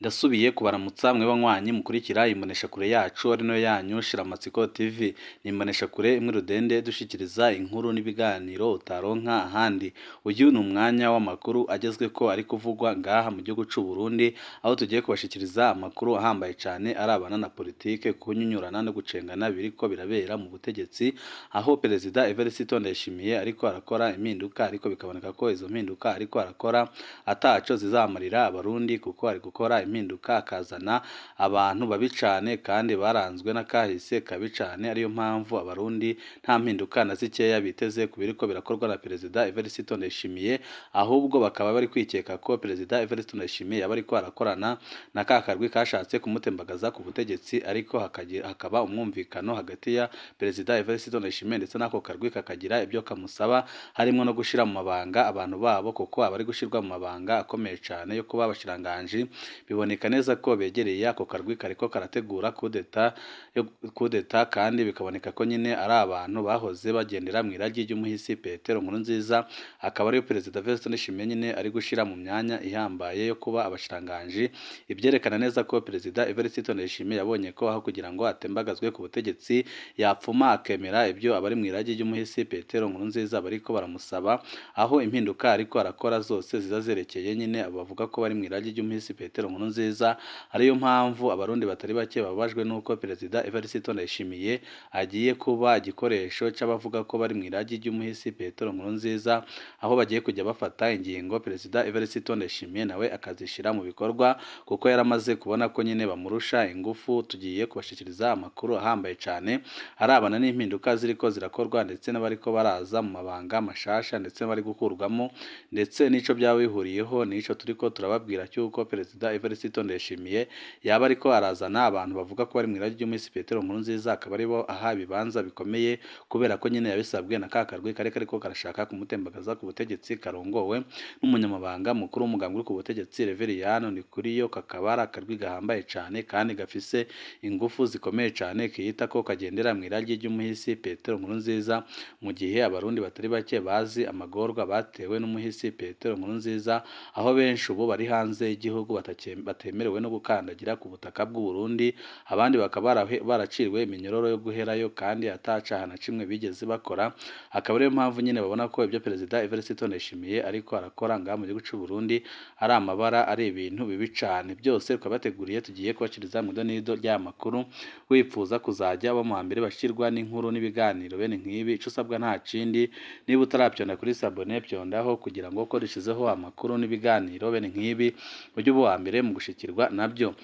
Ndasubiye kubaramutsa mwe banywanyi mukurikira imboneshakure yacu ari nayo yanyu Shiramatsiko TV. Ni imboneshakure imwe rudende dushikiriza inkuru n'ibiganiro utaronka ahandi. Uyu ni umwanya w'amakuru agezweko ari kuvugwa ngaha mu gihugu c'u Burundi, aho tugiye kubashikiriza amakuru ahambaye cane arabana na politike, kunyunyurana no gucengana biriko birabera mu butegetsi, aho Perezida Evariste Ndayishimiye ariko arakora impinduka, ariko bikaboneka ko izo mpinduka ariko arakora ataco zizamarira Abarundi, kuko ari gukora impinduka akazana abantu babi cane kandi baranzwe n'akahise kabi cane, ariyo mpamvu Abarundi nta mpinduka na zikeya biteze ku biriko birakorwa na Perezida Evariste Ndayishimiye, ahubwo bakaba bari kwikeka ko Perezida Evariste Ndayishimiye yaba ariko arakorana na ka karwi kashatse kumutembagaza ku butegetsi, ariko hakaba umwumvikano hagati ya Perezida Evariste Ndayishimiye ndetse n'ako karwi kakagira ibyo kamusaba, harimwo no gushira mu mabanga abantu babo, kuko abari gushirwa mu mabanga akomeye cane yo kuba abashikiranganji biboneka neza ko begereye ako karwi kariko karategura kudeta yo kudeta, kandi bikaboneka ko nyine ari abantu bahoze bagendera mu iragi ry'umuhisi Petero Nkurunziza, akaba ariyo Perezida Evariste Ndayishimiye nyine ari gushira mu myanya ihambaye yo kuba abashikiranganji, ivyerekana neza ko Perezida Evariste Ndayishimiye yabonye ko aho kugira ngo atembagazwe ku butegetsi yapfuma akemera ibyo abari mu iragi ry'umuhisi Petero Nkurunziza bariko baramusaba, aho impinduka ariko arakora zose ziza zerekeye nyine abo bavuga ko bari mu iragi ry'umuhisi Petero Nkurunziza, ariyo mpamvu Abarundi batari bake bababajwe n'uko Perezida Evariste Ndayishimiye agiye kuba igikoresho c'abavuga ko bari mu iragi ry'umuhisi Petero Nkurunziza, aho bagiye kujya bafata ingingo Perezida Evariste Ndayishimiye nawe akazishira mu bikorwa, kuko yaramaze kubona ko nyine bamurusha ingufu. Tugiye kubashikiriza amakuru ahambaye cane arabana n'impinduka ziriko zirakorwa, ndetse n'abariko baraza mu mabanga mashasha, ndetse bari gukurwamo, ndetse n'ico byaba bihuriyeho n'ico turiko turababwira cy'uko Perezida Evariste Ndayishimiye yaba ariko arazana abantu bavuga ko bari mu iragi ry'umuhisi Petero Nkurunziza, akaba aribo aha ibibanza bikomeye, kubera ko nyine yabisabwe na ka karwi kari kariko karashaka kumutembagaza ku butegetsi, karongowe n'umunyamabanga mukuru w'umugambi uri ku butegetsi Reveriyano Ndikuriyo, kakaba ari akarwi gahambaye cane kandi gafise ingufu zikomeye cane, kiyita ko kagendera mu iragi ry'umuhisi Petero Nkurunziza, mu gihe Abarundi batari bake bazi amagorwa batewe n'umuhisi Petero Nkurunziza, aho benshi ubu bari hanze y'igihugu batemerewe no gukandagira ku butaka bw'u Burundi, abandi bakaba baraciriwe iminyororo yo guherayo kandi atacaha na kimwe bigeze bakora, akaba ariyo mpamvu nyine babona ko ibyo Perezida Evariste Ndayishimiye ariko arakora ngaha mu gihugu c'u Burundi ari amabara, ari ibintu bibi cane. Byose twabateguriye tugiye kubashikiriza mu idonido ry'aya makuru. Wipfuza kuzajya uba mu bambere bashirwa n'inkuru n'ibiganiro bene nk'ibi, ico usabwa nta kindi, niba utaravyonda kuri sabone vyondaho, kugira ngo ko dushizeho amakuru n'ibiganiro bene nk'ibi ujye uba uwa mbere mu gushikirwa nabyo.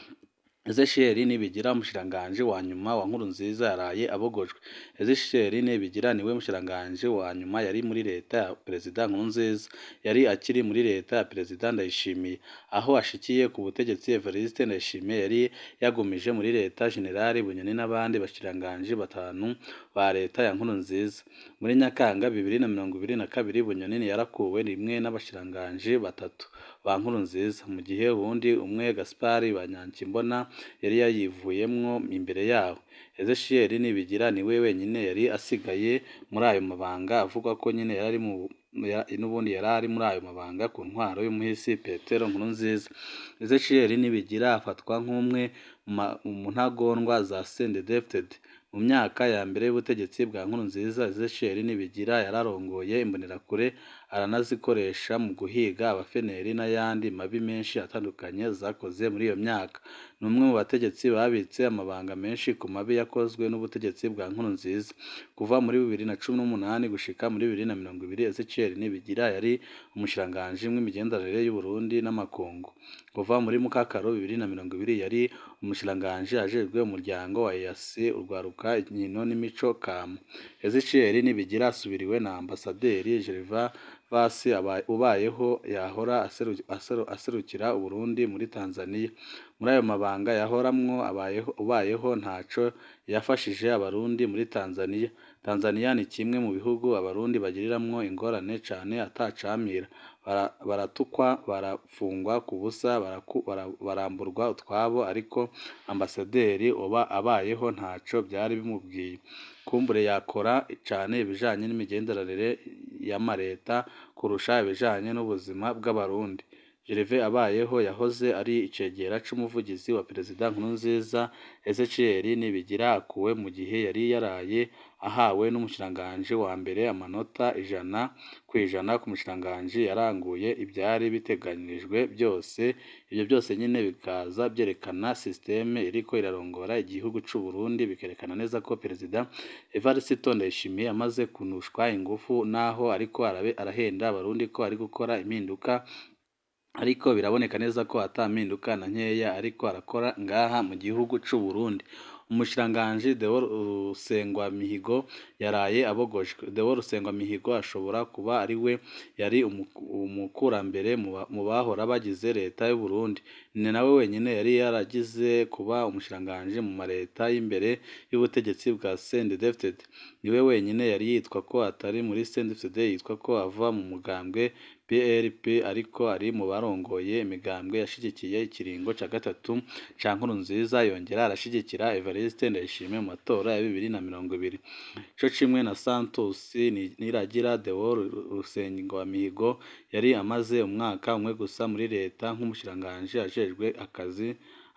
Ezechiel Nibigira, umushikiranganji wa nyuma wa Nkurunziza, yaraye abogojwe. Ezechiel Nibigira niwe mushikiranganji wa nyuma yari muri leta ya Perezida Nkurunziza, yari akiri muri leta ya Perezida Ndayishimiye. Aho ashikiye ku butegetsi, Evariste Ndayishimiye yari yagumije muri leta General Bunyoni n'abandi bashikiranganji batanu ba leta ya Nkurunziza. Muri Nyakanga 2022, Bunyoni yarakuwe rimwe n'abashikiranganji batatu ba Nkurunziza, mu gihe uwundi umwe Gaspard Banyankimbona yari yayivuyemwo imbere yabo. Ezechiel Nibigira niwe wenyine yari asigaye muri ayo mabanga, avuga ko nyine yari mu n'ubundi yari ari muri ayo mabanga ku ntwaro y'umuhisi Petero Nkurunziza. Ezechiel Nibigira afatwa nk'umwe mu ntagondwa za CNDD-FDD. Mu myaka ya mbere y'ubutegetsi bwa Nkurunziza, Ezechiel Nibigira yararongoye Imbonerakure, aranazikoresha mu guhiga abafeneri n'ayandi mabi menshi atandukanye zakoze muri iyo myaka. Ni umwe mu bategetsi babitse amabanga menshi ku mabi yakozwe n'ubutegetsi bwa Nkurunziza. Kuva muri 2018 gushika muri 2020, Ezechiel Nibigira yari umushikiranganji w'imigenderanire y'u Burundi n'amakungu. Kuva muri Mukakaro 2020 yari umushikiranganji ajejwe umuryango wa EAC, urwaruka, inkino n'imico kama. Ezechiel Nibigira asubiriwe na Ambasaderi Gervais Vasi ubayeho yahora aserukira Uburundi muri Tanzania. Muri ayo mabanga yahoramwo, ubayeho ntaco yafashije Abarundi muri Tanzania. Tanzania ni kimwe mu bihugu Abarundi bagiriramwo ingorane cane atacamira. Baratukwa, barafungwa ku busa, baramburwa utwabo, ariko ambasaderi abayeho ntaco vyari bimubwiye. Kumbure yakora cane ibijanye n'imigenderanire y'amareta kurusha ibijanye n'ubuzima bw'Abarundi. Gervais Abayeho yahoze ari icegera c'umuvugizi wa Perezida Nkurunziza. Ezechiel Nibigira akuwe mu gihe yari yaraye ahawe n'umushikiranganji wa mbere amanota 100% ku mushikiranganji yaranguye ivyari biteganijwe byose. Ivyo byose nyine bikaza byerekana système iriko irarongora igihugu c'u Burundi, bikerekana neza ko Perezida Evariste Ndayishimiye amaze kunushwa ingufu, naho ariko arahenda abarundi ko ari gukora impinduka, ariko biraboneka neza ko ata mpinduka na nkeya ariko arakora ngaha mu gihugu c'u Burundi. Umushikiranganji Deo Rusengwamihigo yaraye abogojwe. Deo Rusengwamihigo ashobora kuba ari we yari umukurambere mu bahora bagize leta y'u Burundi. Ni nawe wenyine yari yaragize kuba umushikiranganji mu mareta y'imbere y'ubutegetsi bwa CNDD-FDD. Niwe wenyine yari yitwa ko atari muri CNDD-FDD, yitwa ko ava mu mugambwe PRP, ariko ari mu barongoye imigambwe yashigikiye ikiringo ca gatatu ca Nkurunziza, yongera arashigikira Evariste Ndayishimiye mu matora ya 2020. Co kimwe na Santos Niragira, Deo Rusengwamihigo yari amaze umwaka umwe gusa muri leta nk'umushikiranganji ajejwe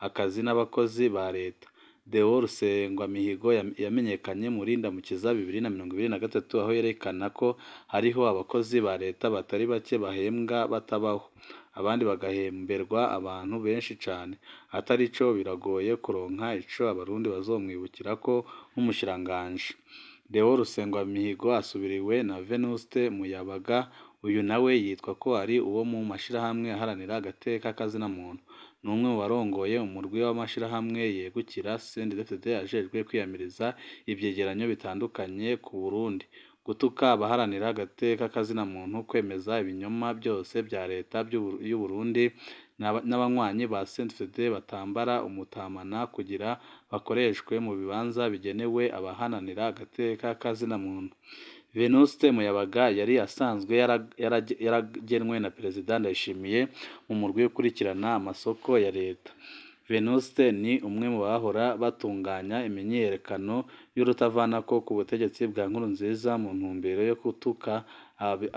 akazi n'abakozi ba leta. Deo Rusengwamihigo yamenyekanye muri Ndamukiza 2023, aho yerekana ko hariho abakozi ba leta batari bake bahembwa batabaho, abandi bagahemberwa abantu benshi cane. Atari co biragoye kuronka ico abarundi bazomwibukirako nk'umushikiranganji. Deo Rusengwamihigo asubiriwe na Venuste Muyabaga, uyu nawe yitwa ko ari uwo mu mashirahamwe aharanira agateka kazina muntu. Ni umwe mu barongoye umurwi w'amashirahamwe yegukira CNDD-FDD ajejwe kwiyamiriza ivyegeranyo bitandukanye ku Burundi, gutuka abaharanira agateka kazina muntu, kwemeza ibinyoma byose vya leta y'u Burundi n'abanywanyi ba CNDD-FDD batambara umutamana kugira bakoreshwe mu bibanza bigenewe abaharanira agateka kazina muntu. Venuste Muyabaga yari asanzwe yaragenwe na Perezida Ndayishimiye mu murwi ukurikirana amasoko ya leta. Venuste ni umwe mu bahora batunganya imyiyerekano y'urutavanako ku butegetsi bwa Nkurunziza mu ntumbero yo gutuka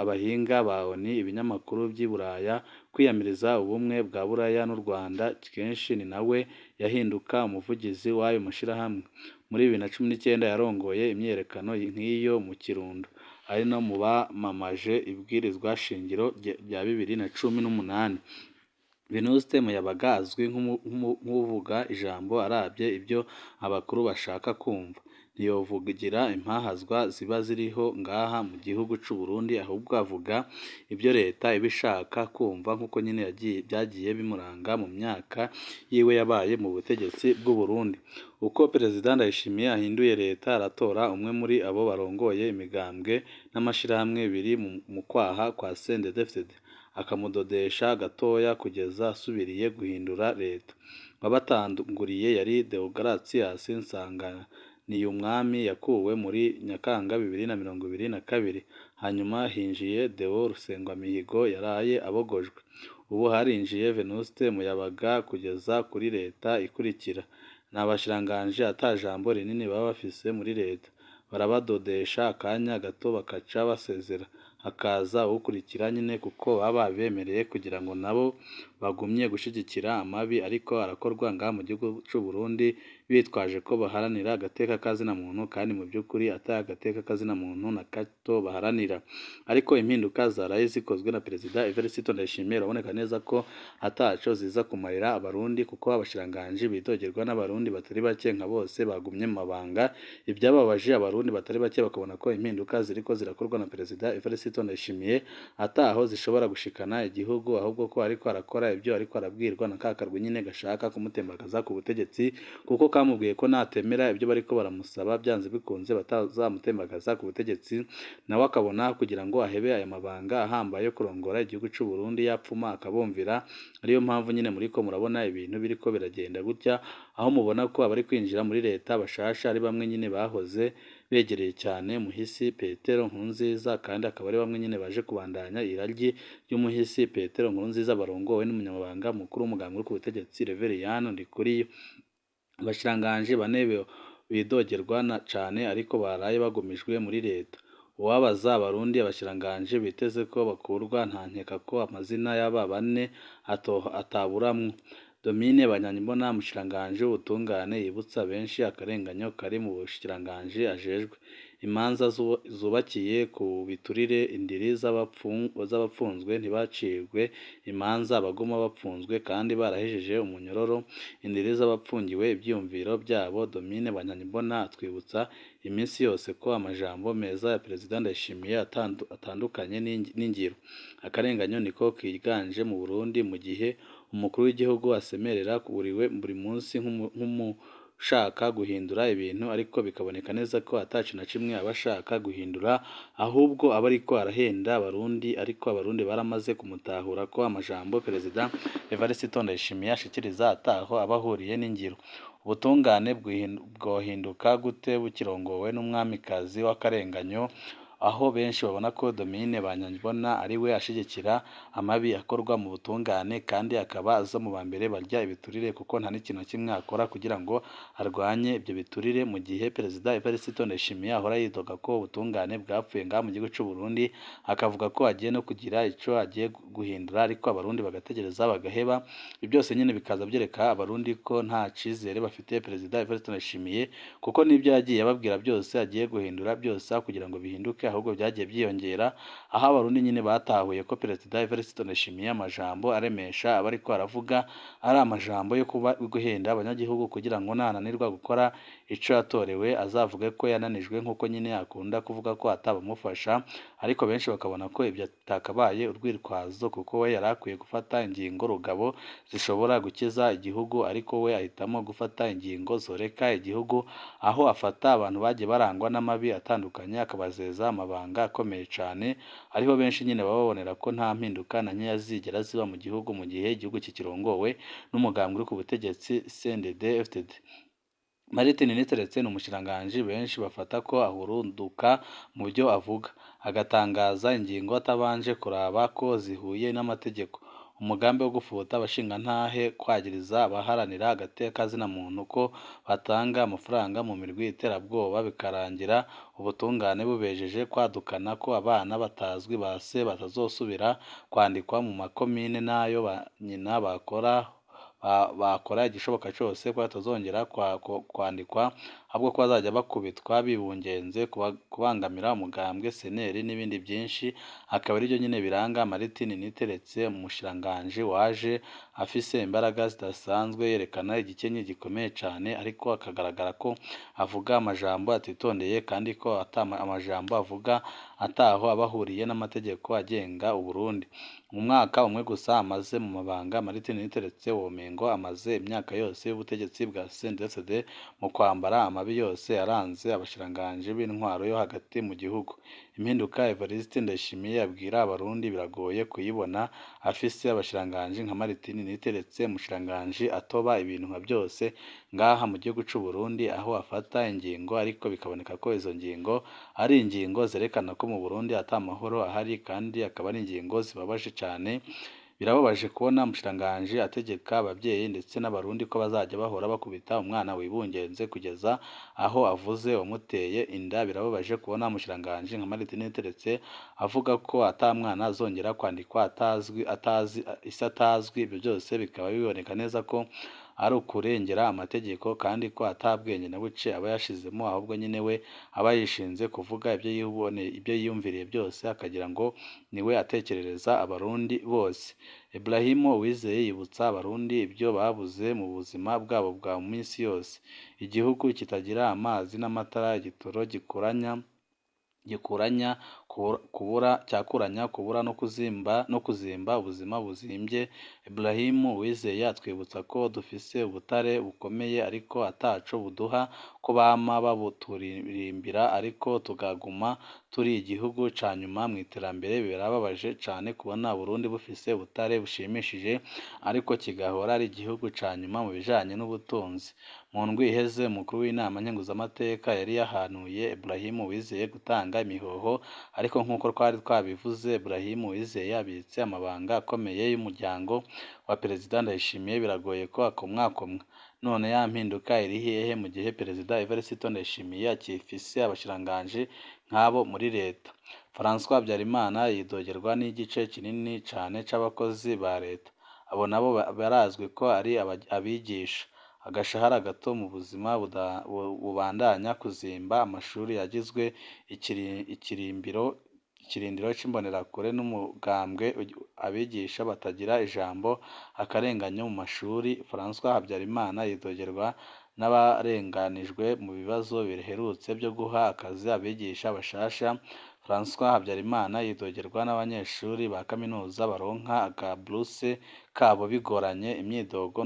abahinga ba ONU, ibinyamakuru vy'i Buraya, kwiyamiriza ubumwe bwa Buraya n'u Rwanda. Kenshi ni nawe yahinduka umuvugizi w'ayo mashirahamwe. Muri 2019 yarongoye imyiyerekano nk'iyo mu Kirundo, ari no mu bamamaje ibwirizwa shingiro rya 2018. Venuste Muyabaga azwi nk'uvuga ijambo aravye ibyo abakuru bashaka kumva. Ntiyovugira impahazwa ziba ziriho ngaha mu gihugu c'u Burundi, ahubwo avuga ibyo leta iba ishaka kumva, nk'uko nyine byagiye bimuranga mu myaka yiwe yabaye mu butegetsi bw'u Burundi. Uko Perezida Ndayishimiye ahinduye leta, aratora umwe muri abo barongoye imigambwe n'amashirahamwe biri mu kwaha kwa CNDD-FDD, akamudodesha gatoya kugeza asubiriye guhindura leta. Uwabatanguriye yari Deogratias Nsanganiyumwami yakuwe muri Nyakanga 2022, hanyuma hinjiye Deo Rusengwamihigo yaraye abogojwe. Ubu harinjiye Venuste Muyabaga kugeza kuri leta ikurikira. Ni abashikiranganji ata jambo rinini baba bafise muri leta, barabadodesha akanya gato bakaca basezera, hakaza uwukurikira nyine, kuko baba babemereye kugira ngo nabo bagumye gushigikira amabi ariko arakorwa ngaha mu gihugu c'u Burundi, bitwaje ko baharanira agateka kazina muntu, kandi mu by'ukuri ata agateka kazina muntu na gato baharanira. Ariko impinduka zaraye zikozwe na Perezida Evariste Ndayishimiye uraboneka neza ko ataco ziza kumarira abarundi, kuko abashikiranganji bidogerwa n'abarundi batari bake nka bose bagumye mu mabanga. Ivyababaje abarundi batari bake bakabona ko impinduka ziriko zirakorwa na Perezida Evariste Ndayishimiye ataho zishobora gushikana igihugu, ahubwo ko ariko arakora ibyo ariko arabwirwa na ka karwi nyine gashaka kumutembagaza ku butegetsi, kuko kamubwiye ko natemera ibyo bariko baramusaba byanze bikunze batazamutembagaza ku butegetsi. Nawe akabona kugira ngo ahebe aya mabanga ahambaye yo kurongora igihugu c'u Burundi yapfuma akabumvira. Ariyo mpamvu nyine muriko murabona ibintu biriko biragenda gutya, aho mubona ko abari kwinjira muri leta bashasha ari bamwe nyine bahoze begereye cyane Muhisi Petero Nkurunziza, kandi akaba ari bamwe nyine baje kubandanya iragi ry'Umuhisi Petero Nkurunziza barongowe n'umunyamabanga mukuru w'umugambwe uri ku butegetsi Reveriyani Ndikuriyo. Abashikiranganji bane bidogerwa cane ariko baraye bagumijwe muri leta. Uwabaza Abarundi abashikiranganji biteze ko bakurwa, nta nkeka ko amazina y'aba bane ataburamwo. Domine Banyankimbona, umushikiranganji w'ubutungane, yibutsa benshi akarenganyo kari mu bushikiranganji ajejwe. Imanza zubakiye ku biturire, indiri z'abapfunzwe ntibacirwe imanza, abaguma bapfunzwe kandi barahejeje umunyororo, indiri z'abapfungiwe ivyiyumviro vyabo. Domine Banyankimbona atwibutsa iminsi yose ko amajambo meza ya Perezida Ndayishimiye atandukanye n'ingiro. Akarenganyo niko kiganje mu Burundi mu gihe umukuru w'igihugu asemerera buri munsi nk'uwushaka guhindura ibintu, ariko bikaboneka neza ko atakintu na kimwe aba ashaka guhindura, ahubwo aba ariko arahenda Abarundi. Ariko Abarundi baramaze kumutahura ko amajambo Perezida Evariste Ndayishimiye ashikiriza ataho aba ahuriye n'ingiro. Ubutungane bwohinduka gute bukirongowe n'umwamikazi w'akarenganyo, aho benshi babona ko Domine Banyankimbona ariwe ashigikira amabi akorwa mu butungane, kandi akaba aza mu bambere barya ibiturire, kuko nta n'ikintu na kimwe akora kugira ngo arwanye ibyo biturire. Mu gihe Perezida Evariste Ndayishimiye ahora yidoga ko ubutungane bwapfuye ngaha mu gihugu c'u Burundi, akavuga ko agiye no kugira ico agiye guhindura, ariko Abarundi bagategereza bagaheba. Ibyo byose nyene bikaza vyereka Abarundi ko nta cizere bafitiye Perezida Evariste Ndayishimiye, kuko n'ibyo yagiye ababwira byose agiye guhindura byose, aho kugira ngo bihinduke ahubwo byagiye byiyongera, aho Abarundi nyene batahuye ko Perezida Evariste Ndayishimiye amajambo aremesha aba ariko aravuga ari amajambo yo kuba guhenda abanyagihugu, kugira ngo nananirwa gukora ico yatorewe azavuge ko yananijwe, nk'uko nyene akunda kuvuga ko atabamufasha. Ariko benshi bakabona ko ibyo atakabaye urwitwazo, kuko we yari akwiye gufata ingingo rugabo zishobora gukiza igihugu, ariko we ahitamo gufata ingingo zoreka igihugu, aho afata abantu bagiye barangwa n'amabi atandukanye akabazeza amabanga akomeye cane. Ariho benshi nyene baba babonera ko nta mpinduka na nkeya zigera ziba mu gihugu mu gihe igihugu kikirongowe n'umugambwe uri ku butegetsi CNDD-FDD. Martin Niteretse ni umushikiranganji benshi bafata ko ahurunduka mu byo avuga, agatangaza ingingo atabanje kuraba ko zihuye n'amategeko. Umugambi wo gufuta abashingantahe, kwagiriza abaharanira agateka muntu ko batanga amafaranga mu mirwi iterabwoba, bikarangira ubutungane bubejeje, kwadukana ko abana batazwi ba se batazosubira kwandikwa mu makomine n'ayo ba nyina bakora igishoboka cose ko batazongera kwandikwa, ahubwo ko bazajya bakubitwa bibungenze, kubangamira umugambwe CNL n'ibindi byinshi, akaba arivyo nyene biranga Martin Niteretse, umushikiranganji waje afise imbaraga zidasanzwe, yerekana igikenye gikomeye cane, ariko akagaragara ko avuga amajambo atitondeye, kandi ko amajambo avuga ataho aba ahuriye n'amategeko agenga Uburundi. Mu mwaka umwe gusa amaze mu mabanga, Martin Niteretse womengo amaze imyaka yose y'ubutegetsi bwa CNDD-FDD mu kwambara amabi yose yaranze abashikiranganji b'intwaro yo hagati mu gihugu. Impinduka Evariste Ndayishimiye abwira Abarundi biragoye kuyibona afise abashikiranganji nka Martin Niteretse, umushikiranganji atoba ibintu nka byose ngaha mu gihugu c'u Burundi, aho afata ingingo ariko bikaboneka ko izo ngingo ari ingingo zerekana ko mu Burundi ata mahoro ahari, kandi akaba ari ingingo zibabaje cane. Birababaje kubona umushikiranganji ategeka abavyeyi ndetse n'Abarundi ko bazajya bahora bakubita umwana wibungenze kugeza aho avuze uwamuteye inda. Birababaje kubona umushikiranganji nka Martin Niteretse avuga ko ata mwana azongera kwandikwa atazwi, atazi ise atazwi. Ibyo byose bikaba biboneka neza ko ari ukurengera amategeko, kandi ko ata bwenge na buke aba yashizemo, ahubwo nyene we aba yishinze kuvuga ibyo yiyumviriye byose, akagira ngo niwe atekerereza Abarundi bose. Ibrahim Uwizeye yibutsa Abarundi ibyo babuze mu buzima bwabo bwa minsi yose: igihugu kitagira amazi n'amatara, igitoro gikuranya kubura, cyakuranya kubura no kuzimba, ubuzima buzimbye. Ibrahim Uwizeye atwibutsa ko dufise ubutare bukomeye ariko ataco buduha, ko bama babuturirimbira ariko tukaguma turi igihugu ca nyuma mw'iterambere. Birababaje cane kubona Uburundi bufise ubutare bushimishije, ariko kigahora ari igihugu ca nyuma mu bijanye n'ubutunzi. Mu ndwi iheze, umukuru w'inama nkenguzamateka yari yahanuye Ibrahim Uwizeye gutanga imihoho, ariko nk'uko twari twabivuze, Ibrahim Uwizeye abitse amabanga akomeye y'umuryango wa Perezida Ndayishimiye, biragoye ko akomwakomwa. None ya mpinduka iri hehe mu gihe Perezida Evariste Ndayishimiye akifise abashikiranganji nk'abo muri leta? François Habyarimana yidogerwa n'igice kinini cane c'abakozi ba leta. Abo nabo barazwi ko ari abigisha. Agashahara gato mu buzima bubandanya kuzimba, amashuri yagizwe ikirindiro c'imbonerakure n'umugambwe, abigisha batagira ijambo, akarenganyo mu mashuri. François Habyarimana yidogerwa n'abarenganijwe mu bibazo biherutse vyo guha akazi abigisha bashasha. François Habyarimana yidogerwa n'abanyeshuri ba kaminuza baronka aka bourse kabo bigoranye. Imyidogo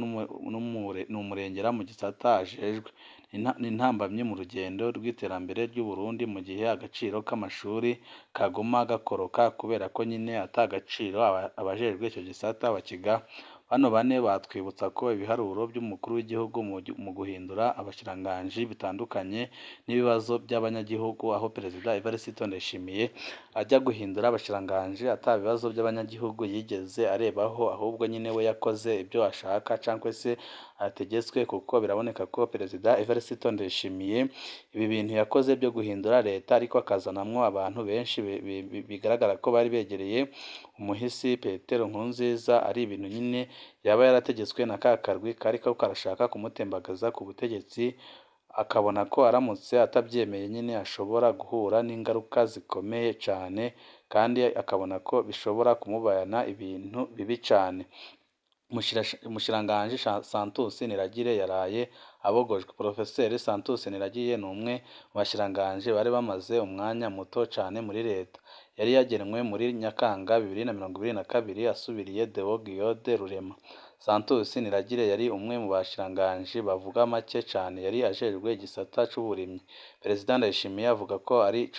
n'umurengera mu gisata ajejwe. Ni intambamyi mu rugendo rw'iterambere ry'Uburundi mu gihe agaciro k'amashuri kaguma gakoroka kubera ko nyene ata gaciro abajejwe ico gisata bakigaha. Bano bane batwibutsa ko ibiharuro vy'umukuru w'igihugu mu guhindura abashikiranganji bitandukanye n'ibibazo vy'abanyagihugu, aho Perezida Evariste Ndayishimiye ajya guhindura abashikiranganji ata bibazo vy'abanyagihugu yigeze arebaho, ahubwo nyene we yakoze ivyo ashaka cankwe se ategetswe, kuko biraboneka ko Perezida Evariste Ndayishimiye ibi bintu yakoze vyo guhindura leta ariko akazanamwo abantu benshi bigaragara ko bari begereye umuhisi Petero Nkurunziza, ari ibintu nyene yaba yarategetswe na ka karwi kariko karashaka kumutembagaza ku butegetsi, akabona ko aramutse atavyemeye nyene ashobora guhura n'ingaruka zikomeye cane, kandi akabona ko bishobora kumubana ibintu bibi cane. Umushikiranganji Santos Niragire yaraye abogojwe. Profeseri Santos Niragire ni umwe mu bashikiranganji bari bamaze umwanya muto cane muri leta. Yari yagenwe muri Nyakanga 2022 asubiriye Deo Guillaume Rurema. Santos Niragire yari umwe mu bashikiranganji bavuga make cane, yari ajejwe igisata c'uburimyi. Perezida Ndayishimiye avuga ko ari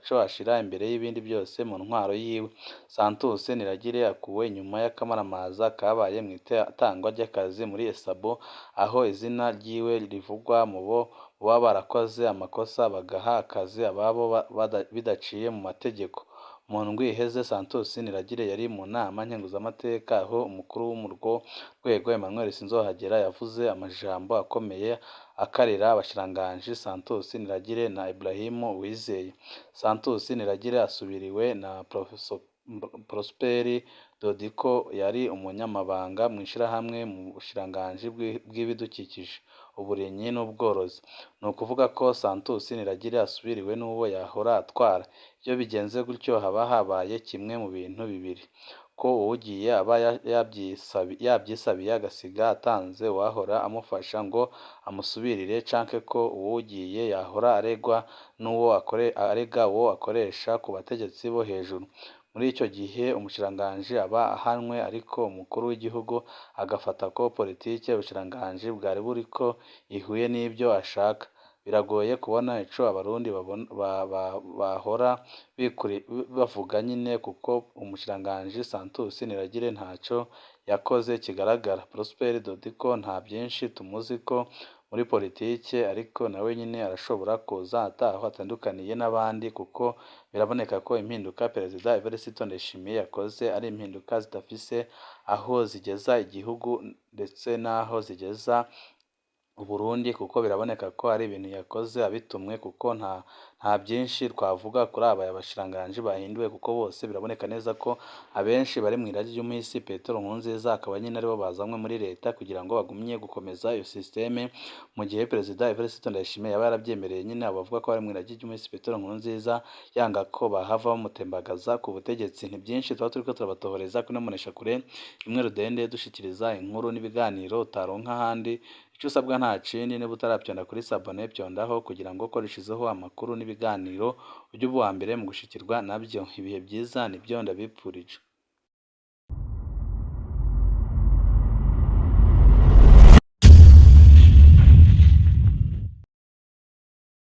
co ashira imbere y'ibindi vyose mu ntwaro yiwe. Santos Niragire akuwe inyuma y'akamaramaza kabaye mw'itangwa ry'akazi muri ESABO, aho izina ryiwe rivugwa mu bo boba barakoze amakosa bagaha akazi ababo bidaciye mu mategeko. Mu ndwi iheze Santos Niragire yari mu nama nkenguzamateka, aho umukuru w'urwo rwego Emmanuel Sinzohagera yavuze amajambo akomeye akarira abashikiranganji Santos Niragire na Ibrahim Uwizeye. Santos Niragire asubiriwe na Prosper Dodiko, yari umunyamabanga mw'ishirahamwe mu bushikiranganji bw'ibidukikije, uburimyi n'ubworozi. Ni ukuvuga ko Santos Niragire asubiriwe n'uwo yahora atwara. Iyo bigenze gutyo haba habaye kimwe mu bintu bibiri: ko uwugiye aba yavyisabiye agasiga atanze uwahora amufasha ngo amusubirire, canke ko uwugiye yahora aregwa n'uwo arega uwo akoresha ku bategetsi bo hejuru. Muri ico gihe umushikiranganji aba ahanwe, ariko umukuru w'igihugu agafata ko politike ubushikiranganji bwari buriko ihuye n'ivyo ashaka. Biragoye kubona ico abarundi bahora bavuga nyene, kuko umushikiranganji Santos Niragire ntaco yakoze kigaragara. Prosper Dodiko nta vyinshi tumuziko muri politike, ariko nawe nyene arashobora kuza ataho atandukaniye n'abandi, kuko biraboneka ko impinduka Perezida Evariste Ndayishimiye yakoze ari impinduka zidafise aho zigeza igihugu ndetse n'aho zigeza Uburundi, kuko biraboneka ko ari ibintu yakoze abitumwe, kuko nta byinshi twavuga kuri aba bashikiranganji bahinduwe, kuko bose biraboneka neza ko abenshi bari mw'iragi ry'umuhisi Petero Nkurunziza, akaba nyene aribo bazanywe muri leta kugira ngo bagumye gukomeza iyo systeme, mu gihe Perezida Evariste Ndayishimiye yaba yaravyemereye nyene abo bavuga ko bari mw'iragi ry'umuhisi Petero Nkurunziza, yanga ko bahava bamutembagaza ku butegetsi. Ni byinshi tuba turiko turabatohoreza kuri ino mboneshakure imwe rudende, dushikiriza inkuru n'ibiganiro utaronka ahandi. Ico usabwa nta kindi, niba utaravyonda kuri s'abonner, vyondaho kugira ngo ko dushizeho amakuru n'ibiganiro ujye uba uwa mbere mu gushikirwa navyo. Ibihe vyiza nivyo ndabipfurije.